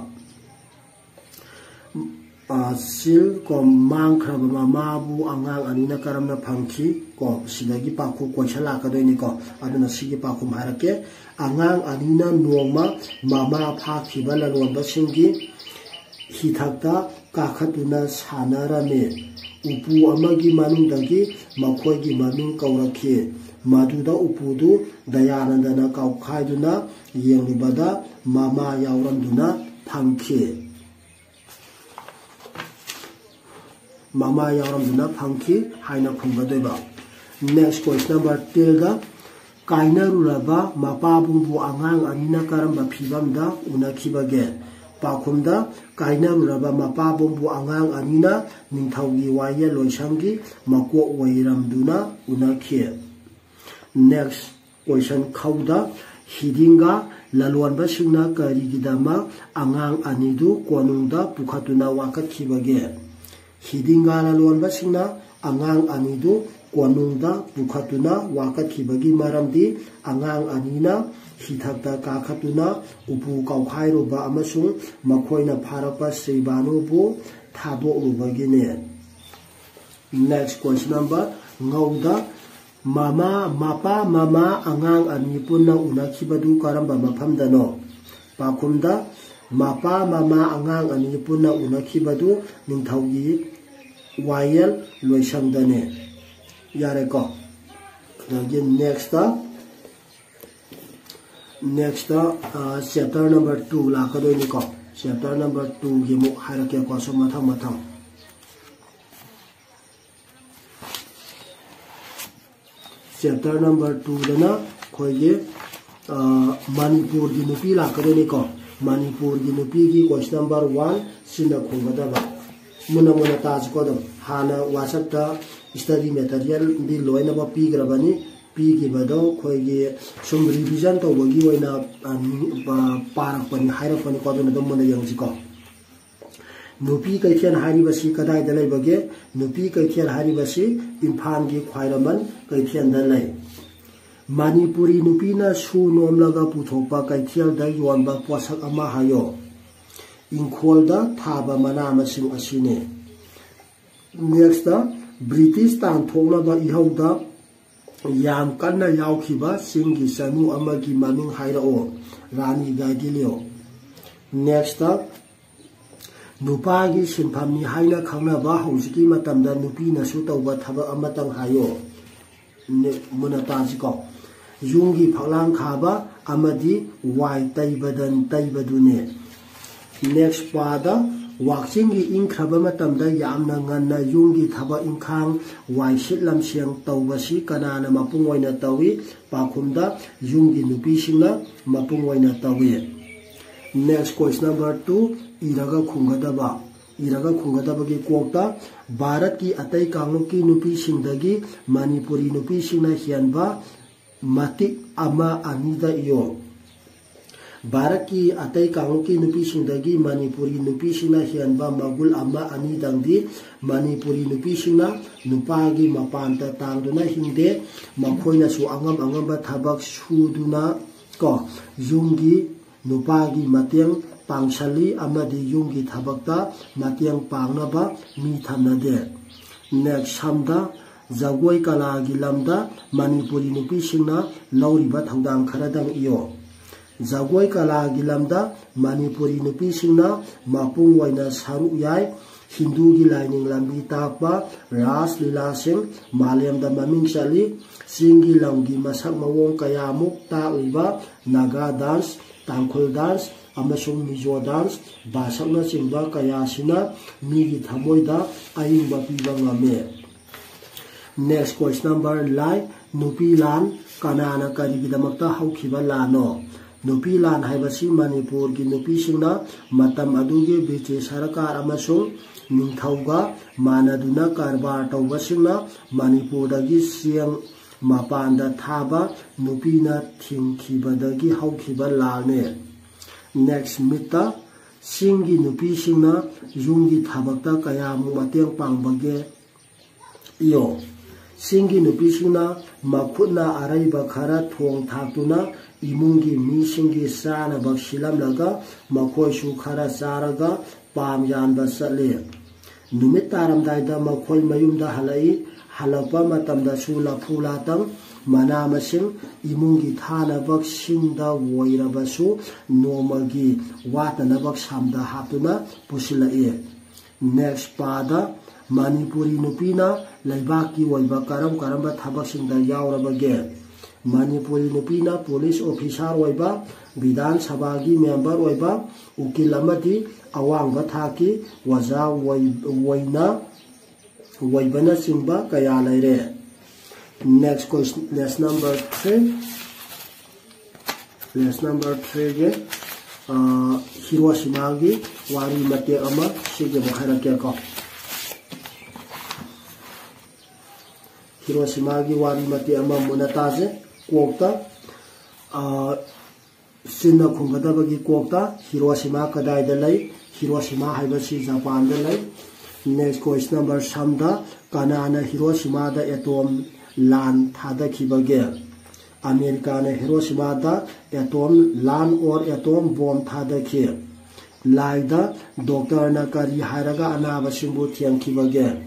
ꯑ, ꯆꯤꯜ ꯀꯣ, ꯃꯥꯡꯈ꯭ꯔꯕ ꯃꯃꯥꯕꯨ ꯑꯉꯥꯡ ꯑꯅꯤꯅ ꯀꯔꯝꯅ ꯐꯪꯈꯤ ꯀꯣ? ꯁꯤꯗꯒꯤ ꯄꯥꯎꯈꯨꯝ ꯀꯣꯏꯁꯟ ꯂꯥꯛꯀꯗꯣꯏꯅꯤꯀꯣ꯫ ꯑꯗꯨꯅ ꯁꯤꯒꯤ ꯄꯥꯎꯈꯨꯝ ꯍꯥꯏꯔꯛꯀꯦ꯫ ꯑꯉꯥꯡ ꯑꯅꯤꯅ ꯅꯣꯡꯃ ꯃꯃꯥ ꯐꯥꯈꯤꯕ ꯂꯂꯣꯟꯕꯁꯤꯡꯒꯤ ꯍꯤꯊꯛꯇ ꯀꯥꯈꯠꯇꯨꯅ ꯁꯥꯟꯅꯔꯝꯃꯤ꯫ ꯎꯄꯨ ꯑꯃꯒꯤ ꯃꯅꯨꯡꯗꯒꯤ ꯃꯈꯣꯏꯒꯤ ꯃꯃꯤꯡ ꯀꯧꯔꯛꯈꯤ꯫ ꯃꯗꯨꯗ ꯎꯄꯨꯗꯨ ꯗꯌꯥꯅꯟꯗꯅ ꯀꯥꯎꯈꯥꯏꯗꯨꯅ ꯌꯦꯡꯂꯨꯕꯗ ꯃꯃꯥ ꯌꯥꯎꯔꯝꯗꯨꯅ ꯐꯪꯈꯤ꯫ ꯃꯃꯥ ꯌꯥꯎꯔꯝꯗꯨꯅ ꯐꯪꯈꯤ ꯍꯥꯏꯅ ꯈꯨꯝꯒꯗꯣꯏꯕ꯫ Next question number twelveꯗ, ꯀꯥꯏꯅꯔꯨꯔꯕ ꯃꯄꯥꯕꯨꯡꯕꯨ ꯑꯉꯥꯡ ꯑꯅꯤꯅ ꯀꯔꯝꯕ ꯐꯤꯕꯝꯗ ꯎꯅꯈꯤꯕꯒꯦ? ꯄꯥꯎꯈꯨꯝꯗ, ꯀꯥꯏꯅꯔꯨꯔꯕ ꯃꯄꯥꯕꯨꯡꯕꯨ ꯑꯉꯥꯡ ꯑꯅꯤꯅ ꯅꯤꯡꯊꯧꯒꯤ ꯋꯥꯌꯦꯜ ꯂꯣꯏꯁꯪꯒꯤ ꯃꯀꯣꯛ ꯑꯣꯏꯔꯝꯗꯨꯅ ꯎꯅꯈꯤ꯫ Next question ꯈꯧꯗ, ꯍꯤꯗꯤꯡꯒ ꯂꯂꯣꯟꯕꯁꯤꯡꯅ ꯀꯔꯤꯒꯤꯗꯃꯛ ꯑꯉꯥꯡ ꯑꯅꯤꯗꯨ ꯀꯣꯅꯨꯡꯗ ꯄꯨꯈꯠꯇꯨꯅ ꯋꯥꯀꯠꯈꯤꯕꯒꯦ? ꯍꯤꯗꯤꯡꯒ ꯂꯂꯣꯟꯕꯁꯤꯡꯅ ꯑꯉꯥꯡ ꯑꯅꯤꯗꯨ ꯀꯣꯅꯨꯡꯗ ꯄꯨꯈꯠꯇꯨꯅ ꯋꯥꯀꯠꯈꯤꯕꯒꯤ ꯃꯔꯝꯗꯤ ꯑꯉꯥꯡ ꯑꯅꯤꯅ ꯍꯤꯊꯛꯇ ꯀꯥꯈꯠꯇꯨꯅ ꯎꯄꯨ ꯀꯥꯎꯈꯥꯏꯔꯨꯕ ꯑꯃꯁꯨꯡ ꯃꯈꯣꯏꯅ ꯐꯥꯔꯛꯄ ꯁ꯭ꯔꯤꯕꯥꯅꯨꯕꯨ ꯊꯥꯗꯣꯛꯂꯨꯕꯒꯤꯅꯤ꯫ Next question number ꯉꯧꯗ, ꯃꯃꯥ, ꯃꯄꯥ, ꯃꯃꯥ, ꯑꯉꯥꯡ ꯑꯅꯤ ꯄꯨꯟꯅ ꯎꯅꯈꯤꯕꯗꯨ ꯀꯔꯝꯕ ꯃꯐꯝꯗꯅꯣ? ꯄꯥꯎꯈꯨꯝꯗ, ꯃꯄꯥ, ꯃꯃꯥ, ꯑꯉꯥꯡ ꯑꯅꯤ ꯄꯨꯟꯅ ꯎꯅꯈꯤꯕꯗꯨ ꯅꯤꯡꯊꯧꯒꯤ ꯋꯥꯌꯦꯜ ꯂꯣꯏꯁꯪꯗꯅꯤ꯫ ꯌꯥꯔꯦꯀꯣ? ꯑꯗꯒꯤ next, next, ꯑ, chapter number two ꯂꯥꯛꯀꯗꯣꯏꯅꯤꯀꯣ꯫ Chapter number twoꯒꯤ ꯑꯃꯨꯛ ꯍꯥꯏꯔꯛꯀꯦꯀꯣ, ꯁꯨꯝ ꯃꯊꯪ ꯃꯊꯪ꯫ Chapter number twoꯗꯅ ꯑꯩꯈꯣꯏꯒꯤ, ꯑ, ꯃꯅꯤꯄꯨꯔꯒꯤ ꯅꯨꯄꯤ ꯂꯥꯛꯀꯗꯣꯏꯅꯤꯀꯣ꯫ ꯃꯅꯤꯄꯨꯔꯒꯤ ꯅꯨꯄꯤꯒꯤ question number one ꯁꯤꯅ ꯈꯨꯝꯒꯗꯕ꯫ ꯃꯨꯟꯅ ꯃꯨꯟꯅ ꯇꯥꯁꯤꯀꯣ꯫ ꯑꯗꯨꯝ ꯍꯥꯟꯅ WhatsAppꯇ study materialꯗꯤ ꯂꯣꯏꯅꯃꯛ ꯄꯤꯈ꯭ꯔꯕꯅꯤ꯫ ꯄꯤꯈꯤꯕꯗꯣ ꯑꯩꯈꯣꯏꯒꯤ ꯁꯨꯝ revision ꯇꯧꯕꯒꯤ ꯑꯣꯏꯅ, ꯑ, ꯅꯤ-, ꯑ, ꯄꯥꯔꯛꯄꯅꯤ, ꯍꯥꯏꯔꯛꯄꯅꯤꯀꯣ꯫ ꯑꯗꯨꯅ ꯑꯗꯨꯝ ꯃꯨꯟꯅ ꯌꯦꯡꯁꯤꯀꯣ꯫ ꯅꯨꯄꯤ ꯀꯩꯊꯦꯜ ꯍꯥꯏꯔꯤꯕꯁꯤ ꯀꯗꯥꯏꯗ ꯂꯩꯕꯒꯦ? ꯅꯨꯄꯤ ꯀꯩꯊꯦꯜ ꯍꯥꯏꯔꯤꯕꯁꯤ ꯏꯝꯐꯥꯜꯒꯤ ꯈ꯭ꯋꯥꯏꯔꯝꯕꯟ ꯀꯩꯊꯦꯜꯗ ꯂꯩ꯫ ꯃꯅꯤꯄꯨꯔꯤ ꯅꯨꯄꯤꯅ ꯁꯨ ꯅꯣꯝꯂꯒ ꯄꯨꯊꯣꯛꯄ ꯀꯩꯊꯦꯜꯗ ꯌꯣꯟꯕ ꯄꯣꯠꯁꯛ ꯑꯃ ꯍꯥꯏꯌꯣ꯫ ꯏꯪꯈꯣꯜꯗ ꯊꯥꯕ ꯃꯅꯥ ꯃꯁꯤꯡ ꯑꯁꯤꯅꯤ꯫ Next, ꯕ꯭ꯔꯤꯇꯤꯁ ꯇꯥꯟꯊꯣꯛꯅꯕ ꯏꯍꯧꯗ ꯌꯥꯝ ꯀꯟꯅ ꯌꯥꯎꯈꯤꯕ ꯆꯤꯡꯒꯤ ꯆꯅꯨ ꯑꯃꯒꯤ ꯃꯃꯤꯡ ꯍꯥꯏꯔꯛꯑꯣ꯫ ꯔꯥꯅꯤ ꯒꯥꯏꯗꯤꯂꯤꯑꯣ꯫ Next, ꯅꯨꯄꯥꯒꯤ ꯁꯤꯟꯐꯝꯅꯤ ꯍꯥꯏꯅ ꯈꯪꯅꯕ ꯍꯧꯖꯤꯛꯀꯤ ꯃꯇꯝꯗ ꯅꯨꯄꯤꯅꯁꯨ ꯇꯧꯕ ꯊꯕꯛ ꯑꯃꯇꯪ ꯍꯥꯏꯌꯣ꯫ ꯅꯦ-, ꯃꯨꯟꯅ ꯇꯥꯁꯤꯀꯣ꯫ ꯌꯨꯝꯒꯤ ꯐꯛꯂꯥꯡ ꯈꯥꯕ ꯑꯃꯗꯤ ꯋꯥꯏ ꯇꯩꯕꯗꯟ ꯇꯩꯕꯗꯨꯅꯦ꯫ Next ꯄꯥꯗ, ꯋꯥꯛꯆꯤꯡꯒꯤ ꯏꯪꯈ꯭ꯔꯕ ꯃꯇꯝꯗ ꯌꯥꯝꯅ ꯉꯟꯅ ꯌꯨꯝꯒꯤ ꯊꯕꯛ ꯏꯪꯈꯥꯡ, ꯋꯥꯏ ꯁꯤꯠ ꯂꯝꯁꯦꯡ ꯇꯧꯕꯁꯤ ꯀꯅꯥꯅ ꯃꯄꯨꯡ ꯑꯣꯏꯅ ꯇꯧꯏ? ꯄꯥꯎꯈꯨꯝꯗ, ꯌꯨꯝꯒꯤ ꯅꯨꯄꯤꯁꯤꯡꯅ ꯃꯄꯨꯡ ꯑꯣꯏꯅ ꯇꯧꯏ꯫ Next question number two, ꯏꯔꯒ ꯈꯨꯝꯒꯗꯕ꯫ ꯏꯔꯒ ꯈꯨꯝꯒꯗꯕꯒꯤ ꯀꯣꯛꯇ, ꯚꯥꯔꯠꯀꯤ ꯑꯇꯩ ꯀꯥꯡꯂꯨꯞꯀꯤ ꯅꯨꯄꯤꯁꯤꯡꯗꯒꯤ ꯃꯅꯤꯄꯨꯔꯤ ꯅꯨꯄꯤꯁꯤꯡꯅ ꯍꯦꯟꯕ ꯃꯇꯤꯛ ꯑꯃ ꯑꯅꯤꯗ ꯏꯌꯣ꯫ ꯚꯥꯔꯠꯀꯤ ꯑꯇꯩ ꯀꯥꯡꯂꯨꯞꯀꯤ ꯅꯨꯄꯤꯁꯤꯡꯗꯒꯤ ꯃꯅꯤꯄꯨꯔꯤ ꯅꯨꯄꯤꯁꯤꯡꯅ ꯍꯦꯟꯕ ꯃꯒꯨꯟ ꯑꯃ ꯑꯅꯤꯗꯪꯗꯤ ꯃꯅꯤꯄꯨꯔꯤ ꯅꯨꯄꯤꯁꯤꯡꯅ ꯅꯨꯄꯥꯒꯤ ꯃꯄꯥꯟꯇ ꯇꯥꯡꯗꯨꯅ ꯍꯤꯡꯗꯦ꯫ ꯃꯈꯣꯏꯅꯁꯨ ꯑꯉꯝ ꯑꯉꯝꯕ ꯊꯕꯛ ꯁꯨꯗꯨꯅ ꯀꯣ ꯌꯨꯝꯒꯤ ꯅꯨꯄꯥꯒꯤ ꯃꯇꯦꯡ ꯄꯥꯡꯁꯜꯂꯤ ꯑꯃꯗꯤ ꯌꯨꯝꯒꯤ ꯊꯕꯛꯇ ꯃꯇꯦꯡ ꯄꯥꯡꯅꯕ ꯃꯤ ꯊꯝꯅꯗꯦ꯫ Next ꯁꯝꯗ, ꯖꯒꯣꯏ ꯀꯂꯥꯒꯤ ꯂꯝꯗ ꯃꯅꯤꯄꯨꯔꯤ ꯅꯨꯄꯤꯁꯤꯡꯅ ꯂꯧꯔꯤꯕ ꯊꯧꯗꯥꯡ ꯈꯔꯗꯪ ꯏꯌꯣ꯫ ꯖꯒꯣꯏ ꯀꯂꯥꯒꯤ ꯂꯝꯗ ꯃꯅꯤꯄꯨꯔꯤ ꯅꯨꯄꯤꯁꯤꯡꯅ ꯃꯄꯨꯡ ꯑꯣꯏꯅ ꯁꯔꯨꯛ ꯌꯥꯏ꯫ ꯍꯤꯟꯗꯨꯒꯤ ꯂꯥꯏꯅꯤꯡ ꯂꯝꯕꯤ ꯇꯥꯛꯄ ꯔꯥꯁ ꯂꯤꯂꯥꯁꯤꯡ ꯃꯥꯂꯦꯝꯗ ꯃꯃꯤꯡ ꯆꯠꯂꯤ꯫ ꯆꯤꯡꯒꯤ ꯂꯝꯒꯤ ꯃꯁꯛ ꯃꯑꯣꯡ ꯀꯌꯥꯃꯨꯛ ꯇꯥꯛꯂꯤꯕ ꯅꯥꯒꯥ dance, ꯇꯥꯡꯈꯨꯜ dance ꯑꯃꯁꯨꯡ ꯃꯤꯖꯣ dance, ꯕꯥꯁꯛꯅꯆꯤꯡꯕ ꯀꯌꯥꯁꯤꯅ ꯃꯤꯒꯤ ꯊꯃꯣꯏꯗ ꯑꯏꯪꯕ ꯄꯤꯕ ꯉꯝꯃꯤ꯫ Next question number line, ꯅꯨꯄꯤ ꯂꯥꯟ ꯀꯅꯥꯅ ꯀꯔꯤꯒꯤꯗꯃꯛꯇ ꯍꯧꯈꯤꯕ ꯂꯥꯟꯅꯣ? ꯅꯨꯄꯤ ꯂꯥꯟ ꯍꯥꯏꯕꯁꯤ ꯃꯅꯤꯄꯨꯔꯒꯤ ꯅꯨꯄꯤꯁꯤꯡꯅ ꯃꯇꯝ ꯑꯗꯨꯒꯤ ꯕ꯭ꯔꯤꯇꯤꯁ ꯁꯔꯀꯥꯔ ꯑꯃꯁꯨꯡ ꯅꯤꯡꯊꯧꯒ ꯃꯥꯟꯅꯗꯨꯅ ꯀꯔꯕꯥꯔ ꯇꯧꯕꯁꯤꯡꯅ ꯃꯅꯤꯄꯨꯔꯗꯒꯤ ꯆꯦꯡ ꯃꯄꯥꯟꯗ ꯊꯥꯕ ꯅꯨꯄꯤꯅ ꯊꯤꯡꯈꯤꯕꯗꯒꯤ ꯍꯧꯈꯤꯕ ꯂꯥꯟꯅꯤ꯫ Next ꯃꯤꯠꯇ ꯆꯤꯡꯒꯤ ꯅꯨꯄꯤꯁꯤꯡꯅ ꯌꯨꯝꯒꯤ ꯊꯕꯛꯇ ꯀꯌꯥꯃꯨꯛ ꯃꯇꯦꯡ ꯄꯥꯡꯕꯒꯦ? ꯏꯌꯣ꯫ ꯆꯤꯡꯒꯤ ꯅꯨꯄꯤꯁꯤꯡꯅ ꯃꯈꯨꯠꯅ ꯑꯔꯩꯕ ꯈꯔ ꯊꯣꯡ ꯊꯥꯛꯇꯨꯅ ꯏꯃꯨꯡꯒꯤ ꯃꯤꯁꯤꯡꯒꯤ ꯆꯥꯅꯕ ꯁꯤꯜꯂꯝꯂꯒ ꯃꯈꯣꯏꯁꯨ ꯈꯔ ꯆꯥꯔꯒ ꯄꯥꯝ ꯌꯥꯟꯕ ꯆꯠꯂꯤ꯫ ꯅꯨꯃꯤꯠ ꯇꯥꯔꯝꯗꯥꯏꯗ ꯃꯈꯣꯏ ꯃꯌꯨꯝꯗ ꯍꯜꯂꯛꯏ꯫ ꯍꯜꯂꯛꯄ ꯃꯇꯝꯗꯁꯨ ꯂꯐꯨ ꯂꯥꯇꯪ, ꯃꯅꯥ ꯃꯁꯤꯡ, ꯏꯃꯨꯡꯒꯤ ꯊꯥꯅꯕ ꯁꯤꯡꯗ ꯑꯣꯏꯔꯕꯁꯨ ꯅꯣꯡꯃꯒꯤ ꯋꯥꯠꯇꯅꯕ ꯁꯝꯗ ꯍꯥꯞꯇꯨꯅ ꯄꯨꯁꯤꯜꯂꯛꯏ꯫ Next ꯄꯥꯗ ꯃꯅꯤꯄꯨꯔꯤ ꯅꯨꯄꯤꯅ ꯂꯩꯕꯥꯛꯀꯤ ꯑꯣꯏꯕ ꯀꯔꯝ ꯀꯔꯝꯕ ꯊꯕꯛꯁꯤꯡꯗ ꯌꯥꯎꯔꯕꯒꯦ? ꯃꯅꯤꯄꯨꯔꯤ ꯅꯨꯄꯤꯅ ꯄꯨꯂꯤꯁ ꯑꯣꯐꯤꯁꯥꯔ ꯑꯣꯏꯕ, ꯕꯤꯙꯥꯟ ꯁꯚꯥꯒꯤ ꯃꯦꯝꯕꯔ ꯑꯣꯏꯕ, ꯎꯀꯤꯜ ꯑꯃꯗꯤ ꯑꯋꯥꯡꯕ ꯊꯥꯛꯀꯤ ꯑꯣꯖꯥ ꯑꯣꯏ-, ꯑꯣꯏꯅ ꯑꯣꯏꯕꯅꯆꯤꯡꯕ ꯀꯌꯥ ꯂꯩꯔꯦ꯫ Next question, lesson number three꯫ Lesson number threeꯒꯤ, ꯑ, ꯍꯤꯔꯣꯁꯤꯃꯥꯒꯤ ꯋꯥꯔꯤ ꯃꯇꯦꯛ ꯑꯃ ꯁꯤꯒꯤ ꯑꯃꯨꯛ ꯍꯥꯏꯔꯛꯀꯦꯀꯣ꯫ ꯍꯤꯔꯣꯁꯤꯃꯥꯒꯤ ꯋꯥꯔꯤ ꯃꯇꯦꯛ ꯑꯃ ꯃꯨꯟꯅ ꯇꯥꯁꯦ꯫ ꯀꯣꯛꯇ, ꯑ, ꯆꯤꯟꯅ ꯈꯨꯝꯒꯗꯕꯒꯤ ꯀꯣꯛꯇ ꯍꯤꯔꯣꯁꯤꯃꯥ ꯀꯗꯥꯏꯗ ꯂꯩ? ꯍꯤꯔꯣꯁꯤꯃꯥ ꯍꯥꯏꯕꯁꯤ ꯖꯄꯥꯟꯗ ꯂꯩ꯫ Next question number ꯁꯝꯗ ꯀꯅꯥꯅ ꯍꯤꯔꯣꯁꯤꯃꯥꯗ ꯑꯦꯇꯣꯝ ꯂꯥꯟ ꯊꯥꯗꯈꯤꯕꯒꯦ? ꯑꯃꯦꯔꯤꯀꯥꯅ ꯍꯤꯔꯣꯁꯤꯃꯥꯗ ꯑꯦꯇꯣꯝ ꯂꯥꯟ or ꯑꯦꯇꯣꯝ ꯕꯣꯝ ꯊꯥꯗꯈꯤ꯫ ꯂꯥꯏꯗ ꯗꯣꯛꯇꯔꯅ ꯀꯔꯤ ꯍꯥꯏꯔꯒ ꯑꯅꯥꯕꯁꯤꯡꯕꯨ ꯊꯦꯝꯈꯤꯕꯒꯦ?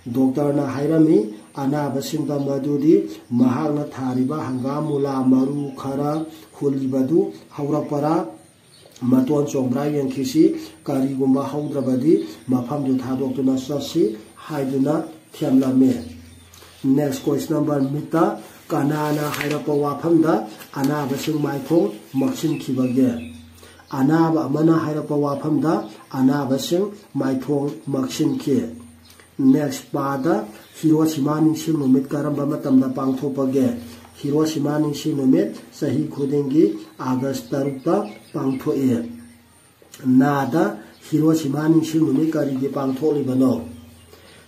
ꯗꯣꯛꯇꯔꯅ ꯍꯥꯏꯔꯝꯃꯤ, ꯑꯅꯥꯕꯁꯤꯡꯗ ꯃꯗꯨꯗꯤ ꯃꯍꯥꯛꯅ ꯊꯥꯔꯤꯕ ꯍꯪꯒꯥꯝ, ꯃꯨꯂꯥ, ꯃꯔꯨ ꯈꯔ ꯍꯨꯜꯂꯤꯕꯗꯨ ꯍꯧꯔꯛꯄꯔꯥ, ꯃꯇꯣꯟ ꯆꯣꯡꯕ꯭ꯔꯥ ꯌꯦꯡꯈꯤꯁꯤ, ꯀꯔꯤꯒꯨꯝꯕ ꯍꯧꯗ꯭ꯔꯕꯗꯤ ꯃꯐꯝꯗꯨ ꯊꯥꯗꯣꯛꯇꯨꯅ ꯆꯠꯁꯤ ꯍꯥꯏꯗꯨꯅ ꯊꯦꯝꯂꯝꯃꯤ꯫ Next question number ꯃꯤꯠꯇ ꯀꯅꯥꯅ ꯍꯥꯏꯔꯛꯄ ꯋꯥꯐꯝꯗ ꯑꯅꯥꯕꯁꯤꯡ ꯃꯥꯏꯊꯣꯡ ꯃꯛꯁꯤꯟꯈꯤꯕꯒꯦ? ꯑꯅꯥꯕ ꯑꯃꯅ ꯍꯥꯏꯔꯛꯄ ꯋꯥꯐꯝꯗ ꯑꯅꯥꯕꯁꯤꯡ ꯃꯥꯏꯊꯣꯡ ꯃꯛꯁꯤꯟꯈꯤ꯫ Next ꯄꯥꯗ ꯍꯤꯔꯣꯁꯤꯃꯥ ꯅꯤꯡꯁꯤꯡ ꯅꯨꯃꯤꯠ ꯀꯔꯝꯕ ꯃꯇꯝꯗ ꯄꯥꯡꯊꯣꯛꯄꯒꯦ? ꯍꯤꯔꯣꯁꯤꯃꯥ ꯅꯤꯡꯁꯤꯡ ꯅꯨꯃꯤꯠ ꯆꯍꯤ ꯈꯨꯗꯤꯡꯒꯤ ꯑꯥꯒꯁ ꯇꯔꯨꯛꯇ ꯄꯥꯡꯊꯣꯛꯏ꯫ ꯅꯥꯗ ꯍꯤꯔꯣꯁꯤꯃꯥ ꯅꯤꯡꯁꯤꯡ ꯅꯨꯃꯤꯠ ꯀꯔꯤꯒꯤ ꯄꯥꯡꯊꯣꯛꯂꯤꯕꯅꯣ?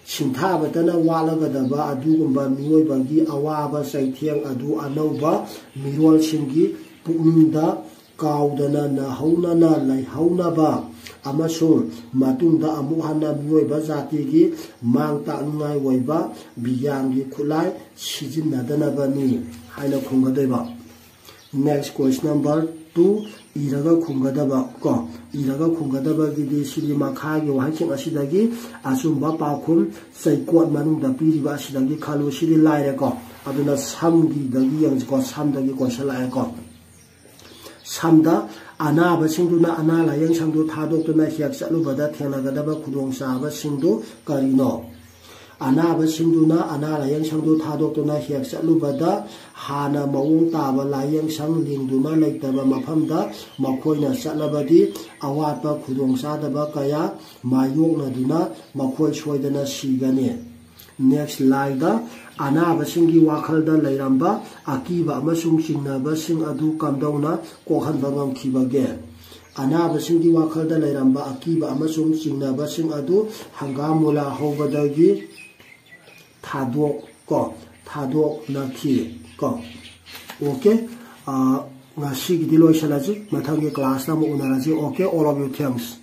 ꯁꯤꯡꯊꯥꯕꯇꯅ ꯋꯥꯠꯂꯒꯗꯕ ꯑꯗꯨꯒꯨꯝꯕ ꯃꯤꯑꯣꯏꯕꯒꯤ ꯑꯋꯥꯕ ꯆꯩꯊꯦꯡ ꯑꯗꯨ ꯑꯅꯧꯕ ꯃꯤꯔꯣꯜꯁꯤꯡꯒꯤ ꯄꯨꯛꯅꯤꯡꯗ ꯀꯥꯎꯗꯅ ꯅꯥꯍꯧꯅꯅ ꯂꯩꯍꯧꯅꯕ ꯑꯃꯁꯨꯡ ꯃꯇꯨꯡꯗ ꯑꯃꯨꯛ ꯍꯟꯅ ꯃꯤꯑꯣꯏꯕ ꯖꯥꯇꯤꯒꯤ ꯃꯥꯡ ꯇꯥꯛꯅꯤꯡꯉꯥꯏ ꯑꯣꯏꯕ ꯕꯤꯒ꯭ꯌꯥꯟꯒꯤ ꯈꯨꯠꯂꯥꯏ ꯁꯤꯖꯤꯟꯅꯗꯅꯕꯅꯤ ꯍꯥꯏꯅ ꯈꯨꯝꯒꯗꯣꯏꯕ꯫ Next question number two, ꯏꯔꯒ ꯈꯨꯝꯒꯗꯕ ꯀꯣ, ꯏꯔꯒ ꯈꯨꯝꯒꯗꯕꯒꯤꯗꯤ ꯁꯤꯒꯤ ꯃꯈꯥꯒꯤ ꯋꯥꯍꯩꯁꯤꯡ ꯑꯁꯤꯗꯒꯤ ꯑꯆꯨꯝꯕ ꯄꯥꯎꯈꯨꯝ ꯆꯩꯀꯣꯠ ꯃꯅꯨꯡꯗ ꯄꯤꯔꯤꯕ ꯑꯁꯤꯗꯒꯤ ꯈꯜꯂꯨ꯫ ꯁꯤꯗꯤ ꯂꯥꯏꯔꯦꯀꯣ꯫ ꯑꯗꯨꯅ ꯁꯝꯒꯤꯗꯒꯤ ꯌꯦꯡꯁꯤꯀꯣ, ꯁꯝꯗꯒꯤ question ꯂꯥꯛꯑꯦꯀꯣ꯫ ꯁꯝꯗ, ꯑꯅꯥꯕꯁꯤꯡꯗꯨꯅ ꯑꯅꯥ ꯂꯥꯏꯌꯦꯡ ꯁꯪꯗꯨ ꯊꯥꯗꯣꯛꯇꯨꯅ ꯍꯦꯛ ꯆꯠꯂꯨꯕꯗ ꯊꯦꯡꯅꯒꯗꯕ ꯈꯨꯗꯣꯡꯆꯥꯕꯁꯤꯡꯗꯨ ꯀꯔꯤꯅꯣ? ꯑꯅꯥꯕꯁꯤꯡꯗꯨꯅ ꯑꯅꯥ ꯂꯥꯏꯌꯦꯡ ꯁꯪꯗꯨ ꯊꯥꯗꯣꯛꯇꯨꯅ ꯍꯦꯛ ꯆꯠꯂꯨꯕꯗ ꯍꯥꯟꯅ ꯃꯑꯣꯡ ꯇꯥꯕ ꯂꯥꯏꯌꯦꯡ ꯁꯪ ꯂꯤꯡꯗꯨꯅ ꯂꯩꯇꯕ ꯃꯐꯝꯗ ꯃꯈꯣꯏꯅ ꯆꯠꯂꯕꯗꯤ ꯑꯋꯥꯠꯄ ꯈꯨꯗꯣꯡꯆꯥꯗꯕ ꯀꯌꯥ ꯃꯥꯌꯣꯛꯅꯗꯨꯅ ꯃꯈꯣꯏ ꯁꯣꯏꯗꯅ ꯁꯤꯒꯅꯤ꯫ Next line ꯗ, ꯑꯅꯥꯕꯁꯤꯡꯒꯤ ꯋꯥꯈꯜꯗ ꯂꯩꯔꯝꯕ ꯑꯀꯤꯕ ꯑꯃꯁꯨꯡ ꯆꯤꯡꯅꯕꯁꯤꯡ ꯑꯗꯨ ꯀꯝꯗꯧꯅ ꯀꯣꯛꯍꯟꯕ ꯉꯝꯈꯤꯕꯒꯦ? ꯑꯅꯥꯕꯁꯤꯡꯒꯤ ꯋꯥꯈꯜꯗ ꯂꯩꯔꯝꯕ ꯑꯀꯤꯕ ꯑꯃꯁꯨꯡ ꯆꯤꯡꯅꯕꯁꯤꯡ ꯑꯗꯨ ꯍꯪꯒꯥꯝ ꯃꯨꯂꯥ ꯍꯧꯕꯗꯒꯤ ꯊꯥꯗꯣꯛ ꯀꯣ, ꯊꯥꯗꯣꯛꯅꯈꯤ ꯀꯣ꯫ Okay, ꯑ, ꯉꯁꯤꯒꯤꯗꯤ ꯂꯣꯏꯁꯤꯜꯂꯁꯤ꯫ ꯃꯊꯪꯒꯤ class ꯇ ꯑꯃꯨꯛ ꯎꯅꯔꯁꯤ꯫ Okay, all of you, thanks꯫